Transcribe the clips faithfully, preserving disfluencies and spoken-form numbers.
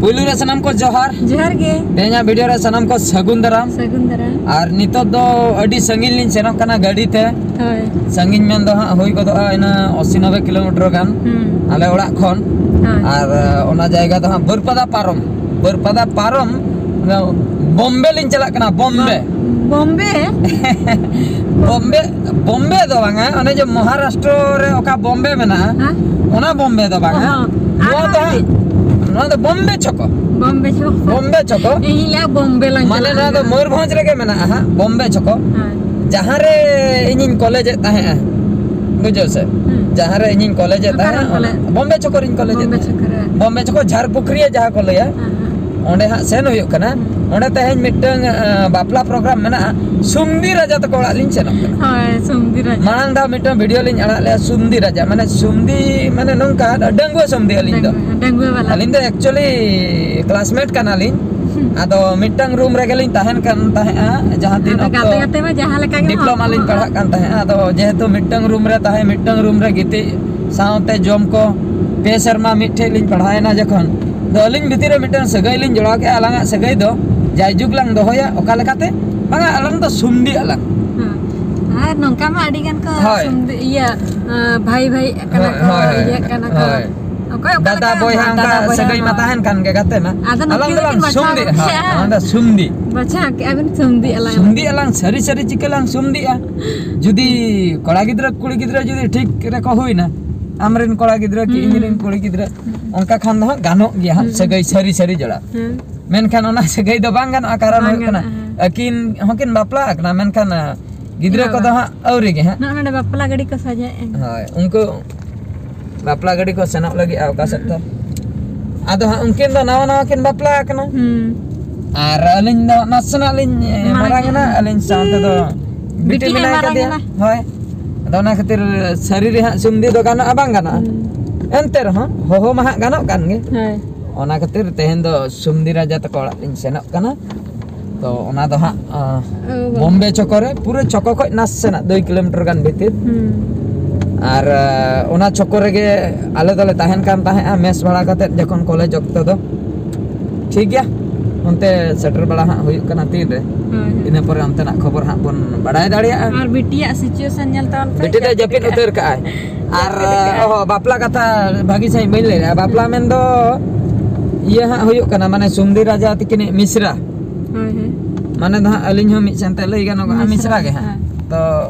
ᱯᱩᱭᱞᱩ ᱨᱮ ᱥᱟᱱᱟᱢ ᱠᱚ ᱡᱚᱦᱟᱨ᱾ ᱡᱚᱦᱟᱨ ᱜᱮ᱾ ᱛᱮᱦᱮᱧᱟᱜ ᱵᱷᱤᱰᱤᱭᱳ ᱨᱮ ᱥᱟᱱᱟᱢ ᱠᱚ ᱥᱟᱹᱜᱩᱱ ᱫᱟᱨᱟᱢ᱾ ᱥᱟᱹᱜᱩᱱ ᱫᱟᱨᱟᱢ᱾ ᱟᱨ ᱱᱤᱛᱚᱜ ᱫᱚ ᱟᱹᱰᱤ ᱥᱟᱺᱜᱤᱧ ᱞᱤᱧ ᱥᱮᱱᱚᱜ ᱠᱟᱱᱟ ᱜᱟᱹᱰᱤ ᱛᱮ᱾ ᱦᱳᱭ᱾ ᱥᱟᱺᱜᱤᱧ ᱢᱮᱱ ᱫᱚ ᱦᱟᱸᱜ ᱦᱩᱭ ᱜᱚᱫᱚᱜᱼᱟ ᱤᱱᱟᱹ ᱟᱥᱤ ᱱᱚᱵᱵᱳᱭ ᱠᱤᱞᱳᱢᱤᱴᱟᱨ ᱜᱟᱱ᱾ ᱦᱩᱸ᱾ ᱟᱞᱮ ᱚᱲᱟᱜ ᱠᱷᱚᱱ᱾ ᱦᱳᱭ᱾ ᱟᱨ ᱚᱱᱟ ᱡᱟᱭᱜᱟ ᱫᱚ ᱦᱟᱸᱜ ᱵᱟᱹᱨᱯᱟᱫᱟ ᱯᱟᱨᱚᱢ᱾ ᱵᱟᱹᱨᱯᱟᱫᱟ ᱯᱟᱨᱚᱢ, ᱚᱱᱟ ᱵᱚᱢᱵᱮ ᱞᱤᱧ ᱪᱟᱞᱟᱜ ᱠᱟᱱᱟ, ᱵᱚᱢᱵᱮ᱾ ᱵᱚᱢᱵᱮ? ᱵᱚᱢᱵᱮ, ᱵᱚᱢᱵᱮ ᱫᱚ ᱵᱟᱝᱟ, ᱚᱱᱮ ᱡᱮ ᱢᱚᱦᱟᱨᱟᱥᱴᱨᱚ ᱨᱮ ᱚᱠᱟ ᱵᱚᱢᱵᱮ ᱢᱮᱱᱟᱜᱼᱟ, ᱦᱮᱸ? ᱚᱱᱟ ᱵᱚᱢᱵᱮ ᱫᱚ ᱵᱟᱝᱟ᱾ ᱚ, ᱱᱚᱣᱟ ᱫᱚ ᱟᱨᱦᱚᱸ ᱦᱟᱸᱜ, ᱪᱮᱫ? ᱱᱚᱣᱟ ᱫᱚ ᱵᱚᱢᱵᱮ ᱪᱷᱚᱠᱚ᱾ ᱵᱚᱢᱵᱮ ᱪᱷᱚᱠᱚ? ᱵᱚᱢᱵᱮ ᱪᱷᱚᱠᱚ᱾ ᱤᱧ ᱞᱟᱹᱭᱟ ᱵᱚᱢᱵᱮ ᱞᱟᱝ ᱢᱟᱱᱮ ᱪᱟᱞᱟᱜᱼᱟ᱾ ᱱᱚᱣᱟ ᱫᱚ ᱢᱚᱭᱩᱨᱵᱷᱚᱸᱡᱽ ᱨᱮᱜᱮ ᱢᱮᱱᱟᱜᱼᱟ ᱦᱟᱸᱜ, ᱵᱚᱢᱵᱮ ᱪᱷᱚᱠᱚ᱾ ᱦᱮᱸ᱾ ᱡᱟᱦᱟᱸ ᱨᱮ ᱤᱧᱤᱧ ᱠᱚᱞᱮᱡᱮᱫ ᱛᱟᱦᱮᱸᱜᱼᱟ, ᱵᱩᱡᱷᱟᱹᱣ ᱥᱮ? ᱦᱩᱸ᱾ ᱡᱟᱦᱟᱸ ᱨᱮ ᱤᱧᱤᱧ ᱠᱚᱞᱮᱡᱮᱫ ᱚᱠᱟ ᱨᱮᱢ ᱛᱟᱦᱮᱸᱜᱼᱟ, ᱠᱚᱞᱮᱡ? ᱵᱚᱢᱵᱮ ᱪᱷᱚᱠᱚ ᱨᱤᱧ ᱠᱚᱞᱮᱡᱮᱫ ᱵᱚᱢᱵᱮ ᱛᱟᱦᱮᱸᱜᱼᱟ᱾ ᱪᱷᱚᱠᱚ ᱨᱮ᱾ ᱵᱚᱢᱵᱮ ᱪᱷᱚᱠᱚ, ᱡᱷᱟᱨᱯᱩᱠᱷᱨᱤᱭᱟᱹ ᱡᱟᱦᱟᱸ ᱠᱚ ᱞᱟᱹᱭᱟ᱾ ᱦᱮᱸ, ᱦᱮᱸ᱾ ᱚᱸᱰᱮ ᱦᱟᱸᱜ ᱥᱮᱱ ᱦᱩᱭᱩᱜ ᱠᱟᱱᱟ᱾ ᱦᱩᱸ᱾ ᱚᱸᱰᱮ ᱛᱮᱦᱮᱧ ᱢᱤᱫᱴᱟᱝ, ᱟᱸ, ᱵᱟᱯᱞᱟ ᱯᱨᱳᱜᱨᱟᱢ ᱢᱮᱱᱟᱜᱼᱟ᱾ ᱥᱩᱢᱫᱤ ᱨᱟᱡᱟ ᱛᱟᱠᱚ ᱚᱲᱟᱜ ᱞᱤᱧ ᱥᱮᱱᱚᱜ ᱠᱟᱱᱟ᱾ ᱦᱳᱭ, ᱥᱩᱢᱫᱤ ᱨᱟᱡᱟ᱾ ᱢᱟᱲᱟᱝ ᱫᱷᱟᱣ ᱢᱤᱫᱴᱟᱝ ᱵᱷᱤᱰᱤᱭᱳ ᱞᱤᱧ ᱟᱲᱟᱜ ᱞᱮᱜᱼᱟ, ᱥᱩᱢᱫᱤ ᱨᱟᱡᱟ, ᱢᱟᱱᱮ ᱥᱩᱢᱫᱤ, ᱢᱟᱱᱮ ᱱᱚᱝᱠᱟ, ᱰᱟᱺᱜᱩᱣᱟᱹ ᱥᱩᱢᱫᱤ ᱟᱹᱞᱤᱧ ᱫᱚ᱾ ᱰᱟᱺᱜᱩᱣᱟᱹ, ᱰᱟᱺᱜᱩᱣᱟᱹ ᱵᱟᱞᱟ᱾ ᱟᱹᱞᱤᱧ ᱫᱚ actually classmate ᱠᱟᱱᱟᱞᱤᱧ᱾ ᱦᱩᱸ᱾ ᱟᱫᱚ ᱢᱤᱫᱴᱟᱝ ᱨᱩᱢ ᱨᱮᱜᱮ ᱞᱤᱧ ᱛᱟᱦᱮᱱ ᱠᱟᱱ ᱛᱟᱦᱮᱸᱜᱼᱟ, ᱡᱟᱦᱟᱸ ᱛᱤᱱ ᱟᱫᱚ ᱚᱠᱛᱚ ᱜᱟᱛᱮ ᱜᱟᱛᱮ ᱢᱟ ᱡᱟᱦᱟᱸ ᱞᱮᱠᱟ ᱜᱮ ᱰᱤᱯᱞᱳᱢᱟ ᱦᱚᱲ ᱞᱤᱧ ᱠᱚ᱾ ᱯᱟᱲᱦᱟᱜ ᱠᱟᱱ ᱛᱟᱦᱮᱸᱜᱼᱟ᱾ ᱟᱫᱚ ᱡᱮᱦᱮᱛᱩ ᱢᱤᱫᱴᱟᱝ ᱨᱩᱢ ᱨᱮ ᱛᱟᱦᱮᱸ, ᱢᱤᱫᱴᱟᱝ ᱨᱩᱢ ᱨᱮ ᱜᱤᱛᱤᱡ, ᱥᱟᱶᱛᱮ ᱡᱚᱢ ᱠᱚ, ᱯᱮ ᱥᱮᱨᱢᱟ ᱢᱤᱫ ᱴᱷᱮᱡ ᱞᱤᱧ ᱯᱟᱲᱦᱟᱣᱮᱱᱟ ᱡᱚᱠᱷᱚᱱ, ᱫᱚ ᱟᱹᱞᱤᱧ ᱵᱷᱤᱛᱤᱨ ᱨᱮ ᱢᱤᱫᱴᱟᱝ ᱥᱟᱹᱜᱟᱹᱭ ᱞᱤᱧ ᱡᱚᱲᱟᱣ ᱠᱮᱜᱼᱟ᱾ ᱟᱞᱟᱝᱟᱜ ᱥᱟᱹᱜᱟᱹᱭ ᱫᱚ ᱡᱟᱭᱡᱩᱜᱽ ᱞᱟᱝ ᱫᱚᱦᱚᱭᱟ᱾ ᱚᱠᱟ ᱞᱮᱠᱟᱛᱮ? ᱵᱟᱝᱟ, ᱟᱞᱟᱝ ᱫᱚ ᱥᱩᱢᱫᱤᱜ ᱟᱞᱟᱝ᱾ ᱦᱮᱸ᱾ ᱟᱨ ᱱᱚᱝᱠᱟ ᱢᱟ ᱟᱹᱰᱤ ᱜᱟᱱ ᱠᱚ ᱦᱳᱭ᱾ ᱥᱩᱢᱫᱤ-, ᱤᱭᱟᱹ, ᱟᱸ, ᱵᱷᱟᱭ ᱵᱷᱟᱭ ᱠᱟᱱᱟ ᱦᱳᱭ, ᱠᱚ, ᱦᱳᱭ, ᱦᱳᱭ, ᱤᱭᱟᱹᱜ ᱠᱟᱱᱟ ᱠᱚ᱾ ᱦᱳᱭ᱾ ᱚᱠᱚᱭ ᱚᱠᱟ ᱫᱟᱫᱟ ᱞᱮᱠᱟ ᱵᱚᱭᱦᱟ ᱫᱟᱫᱟ ᱚᱱᱠᱟ ᱵᱚᱭᱦᱟ ᱥᱟᱹᱜᱟᱹᱭ ᱢᱟ ᱦᱚᱸ᱾ ᱛᱟᱦᱮᱱ ᱠᱟᱱ ᱜᱮ ᱜᱟᱛᱮ ᱢᱟ᱾ ᱟᱫᱚ ᱱᱩᱠᱤᱱ ᱟᱞᱟᱝ ᱫᱚᱞᱟᱝ ᱫᱚᱠᱤᱱ ᱵᱟᱪᱷᱟᱣ ᱥᱩᱢᱫᱤᱜ, ᱜᱚᱫ ᱦᱳᱭ, ᱠᱮᱜᱼᱟ᱾ ᱚᱱᱟ ᱫᱚ ᱥᱩᱢᱫᱤ᱾ ᱵᱟᱪᱷᱟᱣ ᱠᱮᱜᱼᱟ ᱵᱤᱱ ᱥᱩᱢᱫᱤ ᱟᱞᱟᱝ᱾ ᱥᱩᱢᱫᱤ ᱟᱞᱟᱝ, ᱥᱟᱹᱨᱤ ᱥᱟᱹᱨᱤ ᱪᱤᱠᱟᱹ ᱞᱟᱝ ᱥᱩᱢᱫᱤᱜᱼᱟ? ᱡᱩᱫᱤ ᱠᱚᱲᱟ ᱜᱤᱫᱽᱨᱟᱹ ᱠᱩᱲᱤ ᱜᱤᱫᱽᱨᱟᱹ ᱡᱩᱫᱤ ᱴᱷᱤᱠ ᱨᱮᱠᱚ ᱦᱩᱭᱱᱟ, ᱟᱢᱨᱮᱱ ᱠᱚᱲᱟ ᱜᱤᱫᱽᱨᱟᱹ ᱠᱤ ᱦᱩᱸ᱾ ᱤᱧᱨᱮᱱ ᱠᱩᱲᱤ ᱜᱤᱫᱽᱨᱟᱹ, ᱦᱩᱸ᱾ ᱚᱱᱠᱟ ᱠᱷᱟᱱ ᱫᱚ ᱦᱟᱸᱜ ᱜᱟᱱᱚᱜ ᱜᱮᱭᱟ ᱦᱟᱸᱜ, ᱦᱩᱸ᱾ ᱥᱟᱹᱜᱟᱹᱭ ᱥᱟᱹᱨᱤ ᱥᱟᱹᱨᱤ ᱡᱚᱲᱟ᱾ ᱦᱩᱸ᱾ ᱢᱮᱱᱠᱷᱟᱱ ᱚᱱᱟ ᱥᱟᱹᱜᱟᱹᱭ ᱫᱚ ᱵᱟᱝ ᱜᱟᱱᱚᱜᱼᱟ, ᱠᱟᱨᱚᱱ ᱵᱟᱝ ᱦᱩᱭᱩᱜ ᱠᱟᱱᱟ, ᱜᱟᱱᱚᱜᱼᱟ, ᱦᱮᱸ᱾ ᱟᱹᱠᱤᱱ ᱦᱚᱸᱠᱤᱱ ᱵᱟᱯᱞᱟ ᱟᱠᱟᱱᱟ, ᱢᱮᱱᱠᱷᱟᱱ, ᱟᱸ, ᱜᱤᱫᱽᱨᱟᱹ ᱮᱱᱟ ᱠᱚᱫᱚ ᱵᱟᱝ᱾ ᱦᱟᱸᱜ ᱟᱹᱣᱨᱤ ᱜᱮ ᱦᱟᱸᱜ᱾ ᱱᱚᱜᱼᱚ ᱱᱚᱰᱮ ᱵᱟᱯᱞᱟ ᱜᱟᱹᱰᱤ ᱠᱚ ᱥᱟᱡᱟᱭᱮᱫᱼᱟ᱾ ᱦᱳᱭ, ᱩᱱᱠᱩ ᱵᱟᱯᱞᱟ ᱜᱟᱹᱰᱤ ᱠᱚ ᱥᱮᱱᱚᱜ ᱞᱟᱹᱜᱤᱫ ᱚᱠᱟ ᱥᱮᱫ ᱛᱮ? ᱦᱩᱸ᱾ ᱟᱫᱚ ᱦᱟᱸᱜ ᱩᱱᱠᱤᱱ ᱫᱚ ᱱᱟᱣᱟ ᱱᱟᱣᱟ ᱠᱤᱱ ᱵᱟᱯᱞᱟ ᱟᱠᱟᱱᱟ᱾ ᱦᱩᱸ᱾ ᱟᱨ ᱟᱹᱞᱤᱧ ᱫᱚ ᱱᱟᱥᱮᱱᱟᱜ ᱞᱤᱧ, ᱮ, ᱢᱟᱨᱟᱝ ᱢᱟᱨᱟᱝ ᱮᱱᱟ, ᱮᱱᱟ᱾ ᱟᱹᱞᱤᱧ ᱥᱟᱶᱛᱮ ᱫᱚ ᱵᱤᱴᱤ ᱵᱤᱴᱤ ᱦᱚᱸ ᱢᱮᱱᱟᱭ ᱢᱟᱨᱟᱝ ᱠᱟᱫᱮᱭᱟ᱾ ᱮᱱᱟ᱾ ᱦᱳᱭ᱾ ᱟᱫᱚ ᱚᱱᱟ ᱠᱷᱟᱹᱛᱤᱨ ᱥᱟᱹᱨᱤ ᱨᱮ ᱦᱟᱸᱜ ᱥᱩᱢᱫᱤ ᱫᱚ ᱜᱟᱱᱚᱜᱼᱟ, ᱵᱟᱝ ᱜᱟᱱᱚᱜᱼᱟ? ᱦᱩᱸ᱾ ᱮᱱᱛᱮ ᱨᱮᱦᱚᱸ ᱦᱚᱦᱚ ᱢᱟ ᱦᱟᱸᱜ ᱜᱟᱱᱚᱜ ᱠᱟᱱ ᱜᱮ᱾ ᱦᱳᱭ᱾ ᱚᱱᱟ ᱠᱷᱟᱹᱛᱤᱨ ᱛᱮᱦᱮᱧ ᱫᱚ ᱥᱩᱢᱫᱤ ᱨᱟᱡᱟ ᱛᱟᱠᱚ ᱚᱲᱟᱜ ᱞᱤᱧ ᱥᱮᱱᱚᱜ ᱠᱟᱱᱟ᱾ ᱛᱚ ᱚᱱᱟ ᱫᱚ ᱦᱟᱸᱜ, ᱟᱸ, ᱚ, ᱵᱟᱵᱟ᱾ ᱵᱚᱢᱵᱮ ᱪᱷᱚᱠᱚ ᱨᱮ, ᱯᱩᱨᱟᱹ ᱪᱷᱚᱠᱚ ᱠᱷᱚᱡ ᱱᱟᱥᱮᱱᱟᱜ ᱫᱩᱭ ᱠᱤᱞᱳᱢᱤᱴᱟᱨ ᱜᱟᱱ ᱵᱷᱤᱛᱤᱨ᱾ ᱦᱩᱸ᱾ ᱟᱨ, ᱟᱸ, ᱚᱱᱟ ᱪᱷᱚᱠᱚ ᱨᱮᱜᱮ ᱟᱞᱮ ᱫᱚᱞᱮ ᱛᱟᱦᱮᱱ ᱠᱟᱱ ᱛᱟᱦᱮᱸᱜᱼᱟ ᱢᱮᱥ ᱵᱷᱟᱲᱟ ᱠᱟᱛᱮᱫ ᱡᱚᱠᱷᱚᱱ ᱠᱚᱞᱮᱡᱽ ᱚᱠᱛᱚ ᱫᱚ᱾ ᱴᱷᱤᱠ ᱜᱮᱭᱟ, ᱚᱱᱛᱮ ᱥᱮᱴᱮᱨ ᱵᱟᱲᱟ ᱦᱟᱸᱜ ᱦᱩᱭᱩᱜ ᱠᱟᱱᱟ ᱛᱤᱱᱨᱮ᱾ ᱦᱳᱭ, ᱦᱳᱭ᱾ ᱤᱱᱟᱹ ᱯᱚᱨᱮ ᱚᱱᱛᱮᱱᱟᱜ ᱠᱷᱚᱵᱚᱨ ᱦᱟᱸᱜ ᱵᱚᱱ ᱵᱟᱲᱟᱭ ᱫᱟᱲᱮᱭᱟᱜᱼᱟ᱾ ᱟᱨ ᱵᱤᱴᱤᱭᱟᱜ situation ᱧᱮᱞ ᱛᱟᱵᱚᱱ ᱯᱮ, ᱵᱤᱴᱤ ᱫᱚ ᱡᱟᱹᱯᱤᱫ ᱡᱟᱹᱯᱤᱫ ᱩᱛᱟᱹᱨ ᱠᱟᱜᱼᱟᱭ᱾ ᱟᱨ, ᱡᱟᱹᱯᱤᱫ ᱠᱟᱜᱼᱟᱭ᱾ ᱚᱦᱚ, ᱵᱟᱯᱞᱟ ᱠᱟᱛᱷᱟ ᱵᱷᱟᱹᱜᱤ ᱥᱟᱺᱦᱤᱡ ᱵᱟᱹᱧ ᱞᱟᱹᱭ ᱞᱮᱜᱼᱟ᱾ ᱵᱟᱯᱞᱟ ᱦᱩᱸ᱾ ᱢᱮᱱᱫᱚ ᱤᱭᱟᱹ ᱦᱟᱸᱜ ᱦᱩᱭᱩᱜ ᱠᱟᱱᱟ, ᱢᱟᱱᱮ ᱥᱩᱢᱫᱤ ᱨᱟᱡᱟ ᱛᱤᱠᱤᱱᱤᱡ ᱢᱤᱥᱨᱟ᱾ ᱦᱳᱭ, ᱦᱳᱭ᱾ ᱢᱟᱱᱮ ᱫᱚ ᱦᱟᱸᱜ ᱟᱹᱞᱤᱧ ᱦᱚᱸ ᱢᱤᱫ ᱥᱮᱱᱛᱮ ᱞᱟᱹᱭ ᱜᱟᱱᱚᱜᱼᱟ, ᱢᱤᱥᱨᱟ᱾ ᱢᱤᱥᱨᱟ ᱜᱮ ᱦᱟᱸᱜ᱾ ᱦᱮᱸ᱾ ᱛᱚ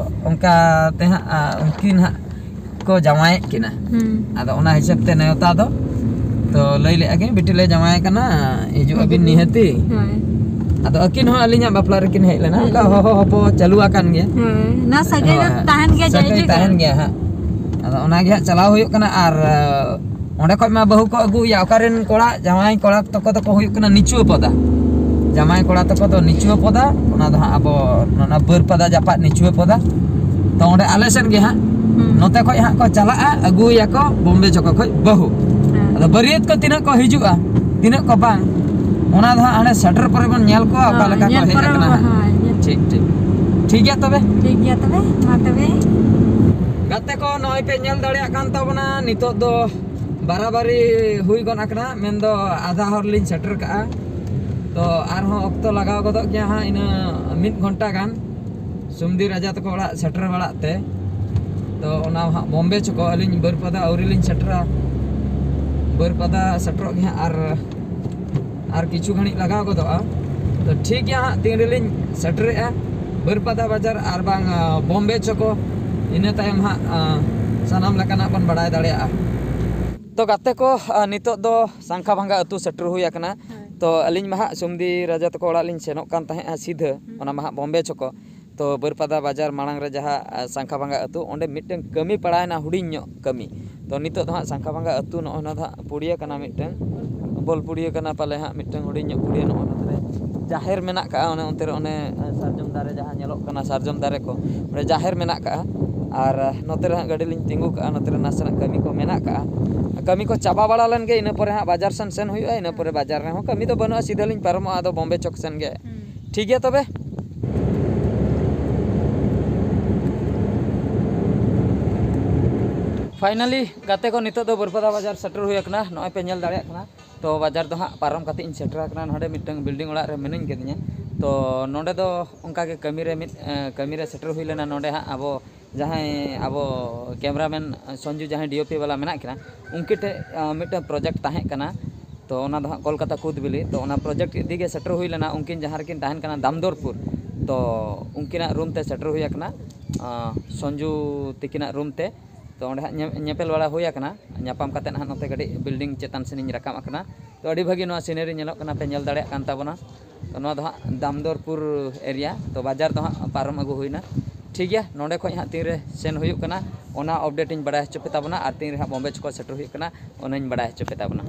ᱚᱱᱠᱟ ᱛᱮ ᱦᱟᱸᱜ, ᱟ, ᱩᱱᱠᱤᱱ ᱦᱟᱸᱜ ᱠᱚ ᱡᱟᱶᱟᱭᱮᱫ ᱠᱤᱱᱟ᱾ ᱦᱩᱸ᱾ ᱟᱫᱚ ᱚᱱᱟ ᱦᱤᱥᱟᱹᱵ ᱛᱮ ᱱᱮᱣᱛᱟ ᱫᱚ, ᱛᱚ ᱞᱟᱹᱭ ᱞᱮᱜᱼᱟ ᱠᱤᱱ, "ᱵᱤᱴᱤ ᱞᱮ ᱡᱟᱶᱟᱭ ᱠᱟᱱᱟ, ᱦᱤᱡᱩᱜ ᱟᱹᱵᱤᱱ ᱦᱤᱡᱩᱜ ᱱᱤᱦᱟᱹᱛᱤ?" ᱦᱳᱭ᱾ ᱟᱫᱚ ᱟᱹᱠᱤᱱ ᱦᱚᱸ ᱟᱹᱞᱤᱧᱟᱜ ᱵᱟᱯᱞᱟ ᱨᱮᱠᱤᱱ ᱦᱮᱡ ᱞᱮᱱᱟ, ᱦᱮᱡ ᱚᱱᱠᱟ ᱞᱮᱱᱟ᱾ ᱦᱚᱦᱚ ᱦᱚᱯᱚ ᱪᱟᱹᱞᱩ ᱟᱠᱟᱱ ᱜᱮᱭᱟ᱾ ᱦᱳᱭ, ᱚᱱᱟ ᱥᱟᱹᱜᱟᱹᱭ ᱫᱚ ᱦᱳᱭ᱾ ᱛᱟᱦᱮᱱ ᱜᱮᱭᱟ, ᱥᱟᱹᱜᱟᱹᱭ ᱡᱟᱭᱡᱩᱜᱽ ᱛᱟᱦᱮᱱ ᱜᱮ᱾ ᱜᱮᱭᱟ ᱦᱟᱸᱜ᱾ ᱟᱫᱚ ᱚᱱᱟ ᱜᱮ ᱦᱟᱸᱜ ᱪᱟᱞᱟᱣ ᱦᱩᱭᱩᱜ ᱠᱟᱱᱟ᱾ ᱟᱨ, ᱚᱸᱰᱮ ᱠᱷᱚᱡ ᱢᱟ ᱵᱟᱹᱦᱩ ᱠᱚ ᱟᱹᱜᱩᱭᱟ, ᱚᱠᱟᱨᱮᱱ ᱠᱚᱲᱟ, ᱡᱟᱶᱟᱭ ᱠᱚᱲᱟ ᱛᱟᱠᱚ ᱫᱚᱠᱚ ᱦᱩᱭᱩᱜ ᱠᱟᱱᱟ ᱱᱤᱪᱩᱣᱟᱹ ᱯᱚᱫᱟ᱾ ᱡᱟᱶᱟᱭ ᱠᱚᱲᱟ ᱛᱟᱠᱚ ᱫᱚ ᱱᱤᱪᱩᱣᱟᱹ ᱯᱚᱫᱟ, ᱚᱱᱟ ᱫᱚ ᱦᱟᱸᱜ ᱟᱵᱚ ᱚᱱᱟ ᱵᱟᱹᱨᱯᱟᱫᱟ ᱡᱟᱯᱟᱜ ᱱᱤᱪᱩᱣᱟᱹ ᱯᱚᱫᱟ᱾ ᱛᱚ ᱚᱸᱰᱮ ᱟᱞᱮ ᱥᱮᱫ ᱜᱮ ᱦᱟᱸᱜ, ᱦᱩᱸ᱾ ᱱᱚᱛᱮ ᱠᱷᱚᱡ ᱦᱟᱸᱜ ᱠᱚ ᱪᱟᱞᱟᱜᱼᱟ, ᱟᱹᱜᱩᱭᱟᱠᱚ ᱵᱚᱢᱵᱮ ᱪᱚᱠᱚ ᱠᱷᱚᱡ ᱵᱟᱹᱦᱩ᱾ ᱦᱮᱸ᱾ ᱟᱫᱚ ᱵᱟᱹᱨᱭᱟᱹᱛ ᱠᱚ ᱛᱤᱱᱟᱹᱜ ᱠᱚ ᱦᱤᱡᱩᱜᱼᱟ, ᱛᱤᱱᱟᱹᱜ ᱠᱚ ᱵᱟᱝ, ᱚᱱᱟ ᱫᱚ ᱦᱟᱸᱜ ᱦᱟᱸᱰᱮ ᱥᱮᱴᱮᱨ ᱯᱚᱨᱮ ᱵᱚᱱ ᱧᱮᱞ ᱠᱚᱣᱟ, ᱚᱠᱟ ᱦᱳᱭ, ᱞᱮᱠᱟ ᱠᱚ ᱧᱮᱞ ᱦᱮᱡ ᱯᱚᱨᱮ ᱟᱠᱟᱱᱟ ᱵᱚᱱ, ᱦᱟᱸᱜ᱾ ᱦᱳᱭ, ᱧᱮᱞ᱾ ᱴᱷᱤᱠ, ᱴᱷᱤᱠ᱾ ᱴᱷᱤᱠ ᱜᱮᱭᱟ ᱛᱚᱵᱮ᱾ ᱴᱷᱤᱠ ᱜᱮᱭᱟ ᱛᱚᱵᱮ, ᱢᱟ ᱛᱚᱵᱮ᱾ ᱜᱟᱛᱮ ᱠᱚ, ᱱᱚᱜᱼᱚᱭ ᱯᱮ ᱧᱮᱞ ᱫᱟᱲᱮᱭᱟᱜ ᱠᱟᱱ ᱛᱟᱵᱚᱱᱟ, ᱱᱤᱛᱚᱜ ᱫᱚ ᱵᱟᱨᱟᱵᱟᱨᱤ ᱦᱩᱭ ᱜᱚᱫ ᱟᱠᱟᱱᱟ, ᱢᱮᱱᱫᱚ ᱟᱫᱷᱟ ᱦᱚᱨ ᱞᱤᱧ ᱥᱮᱴᱮᱨ ᱠᱟᱜᱼᱟ᱾ ᱛᱚ ᱟᱨᱦᱚᱸ ᱚᱠᱛᱚ ᱞᱟᱜᱟᱣ ᱜᱚᱫᱚᱜ ᱜᱮᱭᱟ ᱦᱟᱸᱜ, ᱤᱱᱟᱹ ᱢᱤᱫ ᱜᱷᱚᱱᱴᱟ ᱜᱟᱱ᱾ ᱥᱩᱢᱫᱤ ᱨᱟᱡᱟ ᱛᱟᱠᱚ ᱚᱲᱟᱜ ᱥᱮᱴᱮᱨ ᱵᱟᱲᱟᱜ ᱛᱮ, ᱛᱚ ᱚᱱᱟ ᱦᱟᱸᱜ ᱵᱚᱢᱵᱮ ᱪᱚᱠᱚ, ᱟᱹᱞᱤᱧ ᱵᱟᱹᱨᱯᱟᱫᱟ ᱟᱹᱣᱨᱤ ᱞᱤᱧ ᱥᱮᱴᱮᱨᱟ᱾ ᱵᱟᱹᱨᱯᱟᱫᱟ ᱥᱮᱴᱮᱨᱚᱜ ᱜᱮ ᱦᱟᱸᱜ ᱟᱨ, ᱟᱨ ᱠᱤᱪᱷᱩ ᱜᱷᱟᱹᱲᱤᱡ ᱞᱟᱜᱟᱣ ᱜᱚᱫᱚᱜᱼᱟ᱾ ᱛᱚ ᱴᱷᱤᱠ ᱜᱮᱭᱟ ᱦᱟᱸᱜ, ᱛᱤᱱ ᱨᱮᱞᱤᱧ ᱥᱮᱴᱮᱨᱮᱜᱼᱟ ᱵᱟᱹᱨᱯᱟᱫᱟ ᱵᱟᱡᱟᱨ ᱟᱨ ᱵᱟᱝ, ᱟ, ᱵᱚᱢᱵᱮ ᱪᱚᱠᱚ, ᱤᱱᱟᱹ ᱛᱟᱭᱚᱢ ᱦᱟᱸᱜ, ᱟ, ᱥᱟᱱᱟᱢ ᱞᱮᱠᱟᱱᱟᱜ ᱵᱚᱱ ᱵᱟᱲᱟᱭ ᱫᱟᱲᱮᱭᱟᱜᱼᱟ᱾ ᱛᱚ ᱜᱟᱛᱮ ᱠᱚ, ᱟ, ᱱᱤᱛᱚᱜ ᱫᱚ ᱥᱟᱝᱠᱷᱟ ᱵᱷᱟᱝᱜᱟ ᱟᱹᱛᱩ ᱥᱮᱴᱮᱨ ᱦᱩᱭ ᱟᱠᱟᱱᱟ᱾ ᱦᱳᱭ᱾ ᱛᱚ ᱟᱹᱞᱤᱧ ᱢᱟ ᱦᱟᱸᱜ ᱥᱩᱢᱫᱤ ᱨᱟᱡᱟ ᱛᱟᱠᱚ ᱚᱲᱟᱜ ᱞᱤᱧ ᱥᱮᱱᱚᱜ ᱠᱟᱱ ᱛᱟᱦᱮᱸᱜᱼᱟ ᱥᱤᱫᱷᱟᱹ, ᱦᱩᱸ᱾ ᱚᱱᱟ ᱢᱟ ᱦᱟᱸᱜ ᱵᱚᱢᱵᱮ ᱪᱚᱠᱚ᱾ ᱛᱚ ᱵᱟᱹᱨᱯᱟᱫᱟ ᱵᱟᱡᱟᱨ ᱢᱟᱲᱟᱝ ᱨᱮ ᱡᱟᱦᱟᱸ, ᱟ, ᱥᱟᱝᱠᱷᱟ ᱵᱷᱟᱝᱜᱟ ᱟᱹᱛᱩ, ᱚᱸᱰᱮ ᱢᱤᱫᱴᱟᱝ ᱠᱟᱹᱢᱤ ᱯᱟᱲᱟᱣᱮᱱᱟ ᱦᱩᱰᱤᱧ ᱧᱚᱜ ᱠᱟᱹᱢᱤ᱾ ᱛᱚ ᱱᱤᱛᱚᱜ ᱫᱚ ᱦᱟᱸᱜ ᱥᱟᱝᱠᱷᱟ ᱵᱷᱟᱝᱜᱟ ᱟᱹᱛᱩ ᱱᱚᱜᱼᱚᱭ ᱱᱚᱣᱟ ᱫᱚ ᱦᱟᱸᱜ ᱯᱩᱲᱤᱭᱟᱹ ᱠᱟᱱᱟ ᱢᱤᱫᱴᱟᱝ, ᱵᱚᱞ ᱯᱩᱲᱤᱭᱟᱹ ᱠᱟᱱᱟ ᱯᱟᱞᱮ ᱦᱟᱸᱜ, ᱢᱤᱫᱴᱟᱝ ᱦᱩᱰᱤᱧ ᱧᱚᱜ ᱯᱩᱲᱤᱭᱟᱹ᱾ ᱱᱚᱜᱼᱚᱭ ᱱᱚᱛᱮ ᱨᱮ ᱡᱟᱦᱮᱨ ᱢᱮᱱᱟᱜ ᱠᱟᱜᱼᱟ, ᱚᱱᱮ ᱚᱱᱛᱮ ᱨᱮ ᱚᱱᱮ, ᱟ, ᱥᱟᱨᱡᱚᱢ ᱫᱟᱨᱮ ᱡᱟᱦᱟᱸ ᱧᱮᱞᱚᱜ ᱠᱟᱱᱟ, ᱥᱟᱨᱡᱚᱢ ᱫᱟᱨᱮ ᱠᱚ, ᱚᱸᱰᱮ ᱡᱟᱦᱮᱨ ᱢᱮᱱᱟᱜ ᱠᱟᱜᱼᱟ᱾ ᱟᱨ, ᱟ, ᱱᱚᱛᱮ ᱨᱮ ᱦᱟᱸᱜ ᱜᱟᱹᱰᱤ ᱞᱤᱧ ᱛᱤᱸᱜᱩ ᱠᱟᱜᱼᱟ, ᱱᱚᱛᱮ ᱨᱮ ᱱᱟᱥᱮᱱᱟᱜ ᱠᱟᱹᱢᱤ ᱠᱚ ᱢᱮᱱᱟᱜ ᱠᱟᱜᱼᱟ᱾ ᱠᱟᱹᱢᱤ ᱠᱚ ᱪᱟᱵᱟ ᱵᱟᱲᱟ ᱞᱮᱱ ᱜᱮ, ᱤᱱᱟᱹ ᱯᱚᱨᱮ ᱦᱟᱸᱜ ᱵᱟᱡᱟᱨ ᱥᱮᱱ ᱥᱮᱱ ᱦᱩᱭᱩᱜᱼᱟ, ᱤᱱᱟᱹ ᱯᱚᱨᱮ ᱵᱟᱡᱟᱨ ᱨᱮᱦᱚᱸ ᱠᱟᱹᱢᱤ ᱫᱚ ᱵᱟᱹᱱᱩᱜᱼᱟ, ᱥᱤᱫᱷᱟᱹ ᱞᱤᱧ ᱯᱟᱨᱚᱢᱚᱜᱼᱟ ᱟᱫᱚ ᱵᱚᱢᱵᱮ ᱪᱚᱠ ᱥᱮᱱ ᱜᱮ᱾ ᱦᱩᱸ᱾ ᱴᱷᱤᱠ ᱜᱮᱭᱟ ᱛᱚᱵᱮ᱾ Finally ᱜᱟᱛᱮ ᱠᱚ, ᱱᱤᱛᱚᱜ ᱫᱚ ᱵᱟᱹᱨᱯᱟᱫᱟ ᱵᱟᱡᱟᱨ ᱥᱮᱴᱮᱨ ᱦᱩᱭ ᱟᱠᱟᱱᱟ, ᱱᱚᱜᱼᱚᱭ ᱯᱮ ᱧᱮᱞ ᱫᱟᱲᱮᱭᱟᱜ ᱠᱟᱱᱟ᱾ ᱛᱚ ᱵᱟᱡᱟᱨ ᱫᱚ ᱦᱟᱸᱜ ᱯᱟᱨᱚᱢ ᱠᱟᱛᱮ ᱤᱧ ᱥᱮᱴᱮᱨ ᱟᱠᱟᱱᱟ ᱱᱚᱰᱮ ᱢᱤᱫᱴᱟᱝ ᱵᱤᱞᱰᱤᱝ ᱚᱲᱟᱜ ᱨᱮ ᱢᱤᱱᱟᱹᱧ ᱠᱟᱫᱤᱧᱟ᱾ ᱛᱚ ᱱᱚᱰᱮ ᱫᱚ ᱚᱱᱠᱟ ᱜᱮ ᱠᱟᱹᱢᱤ ᱨᱮ ᱢᱤᱫ ᱮ, ᱠᱟᱹᱢᱤ ᱨᱮ ᱥᱮᱴᱮᱨ ᱦᱩᱭ ᱞᱮᱱᱟ᱾ ᱱᱚᱰᱮ ᱦᱟᱸᱜ ᱟᱵᱚ ᱡᱟᱦᱟᱸᱭ ᱟᱵᱚ ᱠᱮᱢᱨᱟᱢᱮᱱ ᱥᱚᱧᱡᱩ ᱡᱟᱦᱟᱸᱭ ᱰᱤ ᱳ ᱯᱤ ᱵᱟᱞᱟ ᱢᱮᱱᱟᱜ ᱠᱤᱱᱟ, ᱩᱱᱠᱤᱱ ᱴᱷᱮᱱ ᱮ, ᱢᱤᱫᱴᱟᱝ ᱯᱨᱚᱡᱮᱠᱴ ᱛᱟᱦᱮᱸ ᱠᱟᱱᱟ᱾ ᱛᱚ ᱚᱱᱟ ᱫᱚ ᱦᱟᱸᱜ ᱠᱳᱞᱠᱟᱛᱟ ᱠᱩᱫᱽᱵᱤᱞᱤ᱾ ᱛᱚ ᱚᱱᱟ ᱯᱨᱚᱡᱮᱠᱴ ᱤᱫᱤ ᱜᱮ ᱥᱮᱴᱮᱨ ᱦᱩᱭ ᱞᱮᱱᱟ ᱩᱱᱠᱤᱱ ᱡᱟᱦᱟᱸ ᱨᱮᱠᱤᱱ ᱛᱟᱦᱮᱱ ᱠᱟᱱᱟ ᱫᱟᱢᱫᱚᱨᱯᱩᱨ᱾ ᱛᱚ ᱩᱱᱠᱤᱱᱟᱜ ᱨᱩᱢ ᱛᱮ ᱥᱮᱴᱮᱨ ᱦᱩᱭ ᱟᱠᱟᱱᱟ, ᱟᱸ, ᱥᱚᱧᱡᱩ ᱛᱤᱠᱤᱱᱟᱜ ᱨᱩᱢ ᱛᱮ᱾ ᱛᱚ ᱚᱸᱰᱮ ᱦᱟᱸᱜ ᱧᱮ- ᱧᱮᱯᱮᱞ ᱵᱟᱲᱟ ᱦᱩᱭ ᱟᱠᱟᱱᱟ᱾ ᱧᱟᱯᱟᱢ ᱠᱟᱛᱮᱫ ᱦᱟᱸᱜ ᱱᱚᱛᱮ ᱠᱟᱹᱴᱤᱡ ᱵᱤᱞᱰᱤᱝ ᱪᱮᱛᱟᱱ ᱥᱮᱱᱤᱧ ᱨᱟᱠᱟᱵ ᱟᱠᱟᱱᱟ᱾ ᱛᱚ ᱟᱹᱰᱤ ᱵᱷᱟᱹᱜᱤ ᱱᱚᱣᱟ ᱥᱤᱱᱟᱨᱤ ᱧᱮᱞᱚᱜ ᱠᱟᱱᱟ, ᱯᱮ ᱧᱮᱞ ᱫᱟᱲᱮᱭᱟᱜ ᱠᱟᱱ ᱛᱟᱵᱚᱱᱟ᱾ ᱛᱚ ᱱᱚᱣᱟ ᱫᱚ ᱦᱟᱸᱜ ᱫᱟᱢᱫᱚᱨᱯᱩᱨ ᱮᱨᱤᱭᱟ᱾ ᱛᱚ ᱵᱟᱡᱟᱨ ᱫᱚ ᱦᱟᱸᱜ ᱯᱟᱨᱚᱢ ᱟᱹᱜᱩ ᱦᱩᱭᱱᱟ᱾ ᱴᱷᱤᱠ ᱜᱮᱭᱟ, ᱱᱚᱸᱰᱮ ᱠᱷᱚᱡ ᱦᱟᱸᱜ ᱛᱤᱱᱨᱮ ᱥᱮᱱ ᱦᱩᱭᱩᱜ ᱠᱟᱱᱟ, ᱚᱱᱟ ᱟᱯᱰᱮᱴ ᱤᱧ ᱵᱟᱲᱟᱭ ᱦᱚᱪᱚ ᱯᱮ ᱛᱟᱵᱚᱱᱟ᱾ ᱟᱨ ᱛᱤᱱᱨᱮ ᱦᱟᱸᱜ ᱵᱚᱢᱵᱮ ᱪᱚᱠᱚ ᱥᱮᱴᱮᱨ ᱦᱩᱭᱩᱜ ᱠᱟᱱᱟ, ᱚᱱᱟᱧ ᱵᱟᱲᱟᱭ ᱦᱚᱪᱚ ᱯᱮ ᱛᱟᱵᱚᱱᱟ᱾